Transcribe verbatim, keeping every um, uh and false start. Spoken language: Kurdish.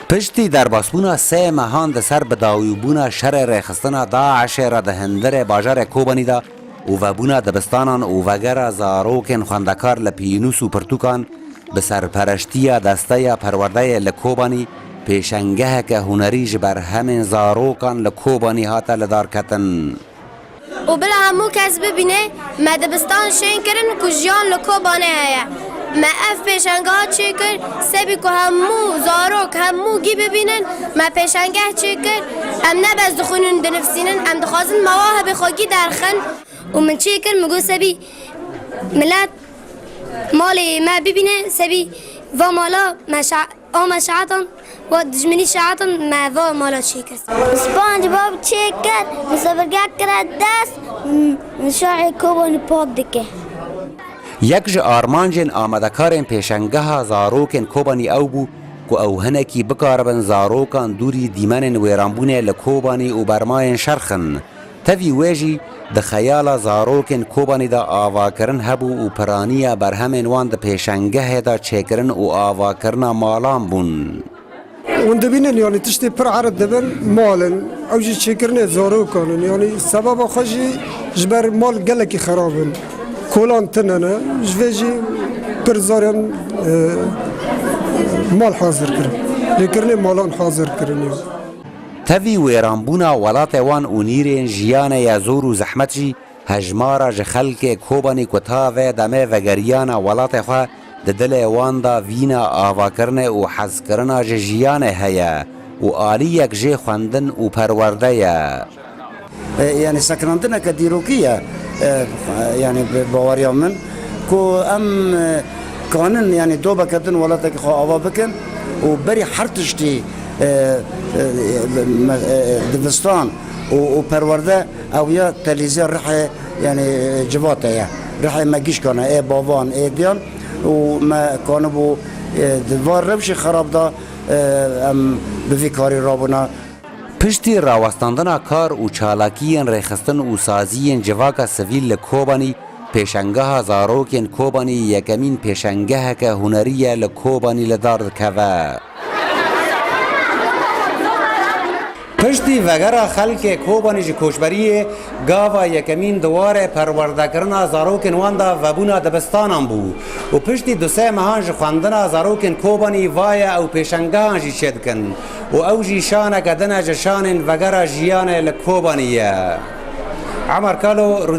Piştî derbasbûna sê mehan di ser bidawîbûna şerê rêxistina DAIŞê re di hundirê bajarê Kobanî de û vebûna dibistanan û vegera zarokên xwendekar li pînûs û pirtûkan, bi serpereştiya Desteya Perwerdeyê li Kobanî, pêşengeheke hunerî ji berhemên zarokan li Kobanî hate lidarketin. Û bila hemû kes bibîne, me dibistan şên kirin ku jiyan li Kobanê heye. Me ev pêşengeha çêkir, sebî ku hemû zarok, hemû gî bibînin, me pêşengeh çêkir. Em ne bes dixwînin, dinivîsînin, em dixwazin mewahibê xwe gî derxin. Û min çêkir, min got, sebî milet malê me bibîne, sebî va mala me şa-, A me şehetan, wa dijminî şehetan me va mala çêkir. Spanc bab çêkir, misafirgeh kire dest, m-, şahê Kobanî pak dike. Yek ji armancên amadekarên pêşengeha zarokên Kobanî ew bû ku ew hinekî bikaribin zarokan dûrî dîmenên wêranbûnê li Kobanî û bermayên şerxin. Tevî wê jî di xeyala zarokên Kobanî de avakirin hebû û piraniya berhemên wan di pêşengehê de çêkirin û avakirina malan bûn. Hûn dibînin, yanî tiştê pir erd dibin, mal in. Ew jî çêkirinê zarokan in. Yanî sebeba xwe jî ji ber mal gelekî xerab in. Kolan tune ne. Ji vê jî pir zor in, e, mal hazir kirin. Lêkirinê malan hazir kirin ya. Tevî wêranbûna welatê wan û nîrên jiyanê ya zor û zehmet jî hejmara ji xelkê Kobanî ku ta vê demê vegeriyana welatê xwe, di dilê wan de vîna avakirinê û hezkirina ji jiyanê heye û aliyek jê xwendin û perwerde ye. E, yanî sekinandineke dîrokî ye, e, yanî bi baweriya min ku em, e, kanin, yanî dobeke din welatekî xwe ava bikin û berî her tiştî, e, e, me-, e, divistan û, û perwerde ew ya telîziya rihê, yanî, e, civate ye. Rihê me gişkan e, ê bavan, ê diyan û me kanibû, e, di van rewşê xerab de, e, em bi vî karî rabûna. Piştî rawestandina kar û çalakiyên rêxistin û saziyên civaka sivîl li Kobanî, pêşengeha zarokên Kobanî yekemîn pêşengeheke hunerî ye li Kobanî li dar dikeve. Piştî vegera xelkê Kobanî ji koçberiyê, gava yekemîn di warê perwerdekirina zarokên wan de vebûna dibistanan bû û piştî du sê mehan ji xwendina zarokên Kobanî vaye ew pêşengehan jî çêdikin. û ew jî şaneke din e ji şanên vegera jiyanê li Kobanî ye. Emer Kalo, Rûdawê